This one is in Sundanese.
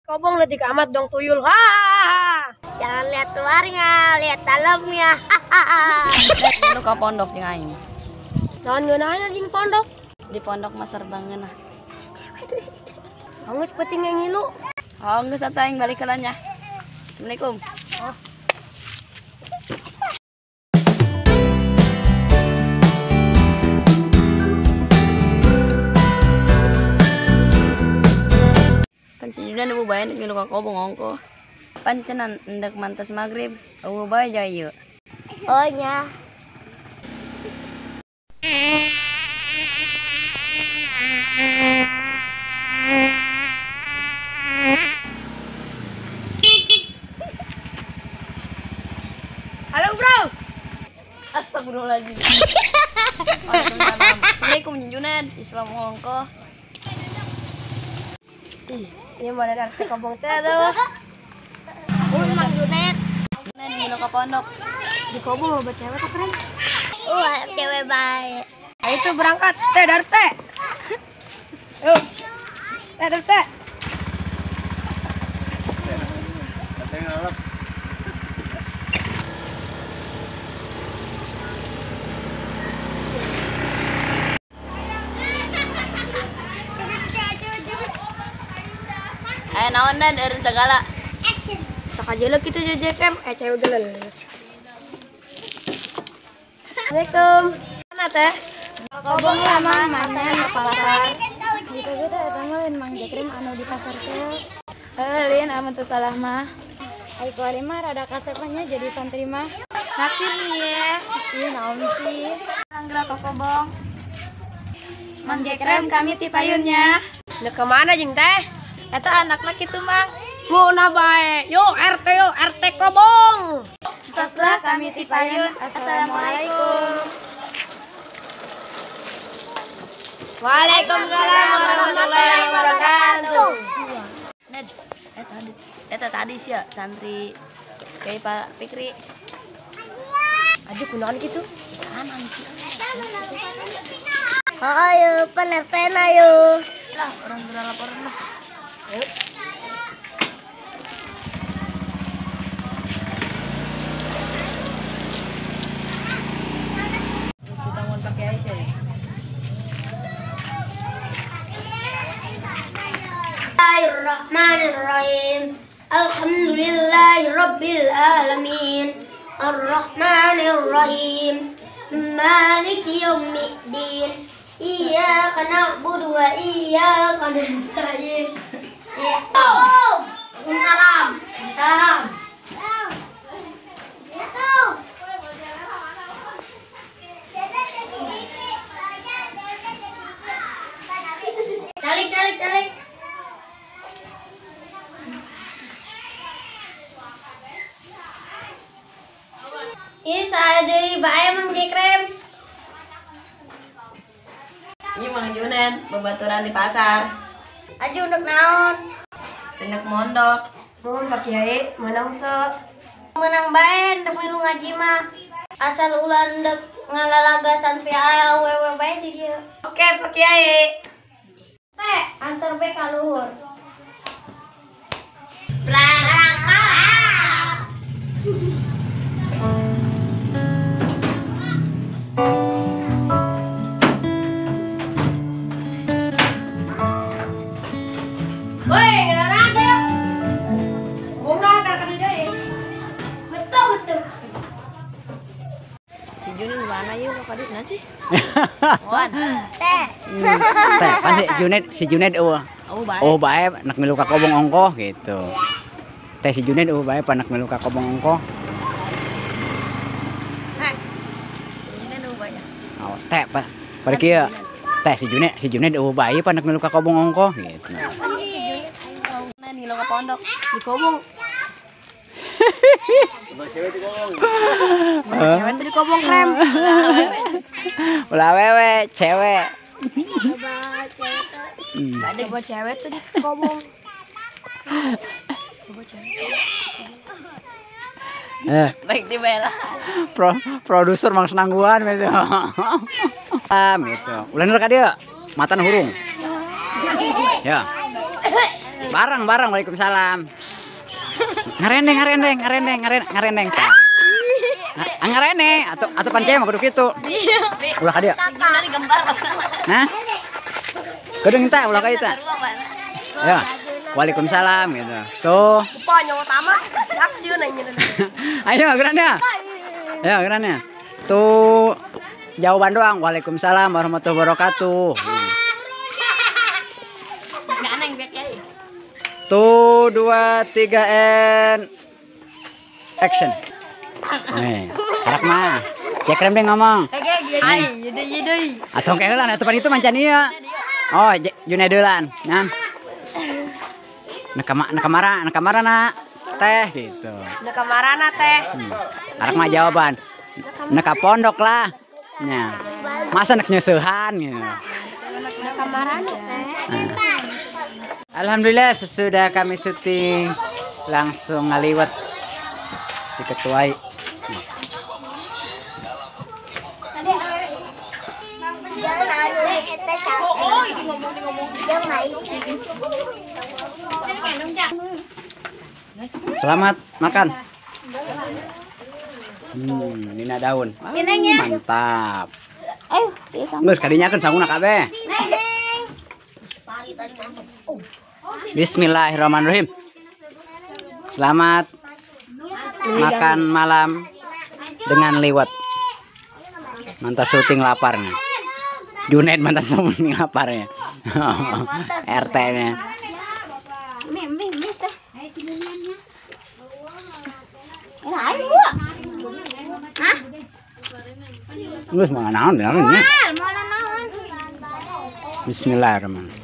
Kobong letik amat dong tuyul. Ha. Jangan lihat luarnya, lihat dalamnya. Lu ke pondok jeung aing. Naon ngeunahna jeung pondok? Di pondok mah serba ngeunah. Geus penting ngilu. Oh, geus atuh aing balik heula nya. Assalamualaikum. Oh. Pan si Judan eueuh bae ngilu ka kobong ongko. Pan cenah endek mantas magrib, eueuh bae ja ieu. Oh nya. Halo bro. Astagfirullahaladzim. Waalaikumsalam. Assalamualaikum Junan, Islam ongko. Ih, ini mana RT kobong teh tuh. Mang Junet. Junet ngilu ka pondok. Di kobong loba cewek tuh keren. Wah, cewek baik. Ayo tuh berangkat, teh dari teh. Yuk. Teh dari teh. Ayo naon dan eureun segala. Action. Sok aja lah kitu JJKM, cewek geles. Assalamualaikum. Mana teh? Kobong lah mang, mana di pasar. Gitu-gitu eta mah lain Mang Jekrim anu di pasar teh. Heuh, lain amun teu salah mah. Ai kuari mah rada kasepannya jadi santri mah. Naksir nih ya. Ih, naon sih? Anggra ka kobong. Mang Jekrem kami ti payunnya. Nek kemana jeung teh? Eta anakna kitu mang. Ngeunah bae. Yo RT yo RT kobong. Tos lah kami ti payun. Assalamualaikum. Waalaikumsalam warahmatullahi wabarakatuh. Ned, eta tadi sia santri kayak Pak Fikri. Aduh kunaon kitu? Kanan sih. Ayo pan RT na yo. Lah, orang geura laporan lah. Ayo. Kita mau pakai Aisyah ya. Bismillahirrahmanirrahim. Alhamdulillahirabbil alamin. Arrahmanirrahim. Maliki yaumiddin. Iyyaka na'budu wa iyyaka nasta'in. Ya. Waalaikumsalam. Salam. Calik, calik, calik. Ini saya deui bae Mang Jekrem. Ieu Mang Junen babaturan di pasar. Aju ndek naon? Ndek mondok. Mun Pak Kiai meunang teu? Meunang bae ndek milu ngaji mah. Asal ulah ndek ngalalaga santri awewe bae di dieu. Oke Pak Kiai. Teh, antar bae ka luhur. Berangkat. Woi, ngeunah teh. Bunga ka deui. Betul, betul. Si Junin di mana yeuh ka dieu sih? Wan. Teh. Teh, pan si Junet eueuh. Oh, bae. Oh, bae nak milu ka kobong ongkoh gitu. Teh si Junet eueuh bae pan nak milu ka kobong ongkoh. Heh. Si Junet eueuh bae nya. Oh, teh pan pada kieu. Teh si Junet eueuh bae pan nak milu ka kobong ongkoh gitu. Ngilu ka pondok. Di kobong. Cewek di kobong. Cewek di kobong krem. Ulah wewe, cewek. Coba cewek tuh. Coba cewek tuh di kobong. Coba cewek. Baik dibela. Produser mang senangguan gitu. Gitu. Ulah ka dieu, matan hurung. Ya. Bareng-bareng waalaikumsalam. Ngarendeng ngarendeng ngarendeng ngarendeng. Ngarendeng atau pancaya mah kudu kitu. Ulah ka dieu. Nah. Kudu minta ulah ka dieu. Ya. Waalaikumsalam gitu. Tuh. Pokoknya utama aksiun aja. Ayo gerannya. Ayo gerannya. Tuh jawaban doang. Waalaikumsalam warahmatullahi wabarakatuh. Tuh 2 3 N action. Nih, harap mah. Ya krem deh ngomong. Atau kayak heula atuh pan itu mancan ieu. Oh, Junaidulan. Nah. Nah kamarana teh gitu. Nah kamarana teh. Arak mah jawaban. Nah ka pondok lah. Nya. Masa nek nyeusehan gitu. Nah kamarana teh. Alhamdulillah sesudah kami syuting langsung ngaliwet diketuai. Selamat makan. Nina daun. Mantap. Geus kadinya kan sanguna kabeh. Bismillahirrahmanirrahim. Selamat makan malam dengan liwet. Mantas syuting laparnya. Junaid mantas syuting laparnya. RT-nya. Geus mau naon ya. Bismillahirrahmanirrahim.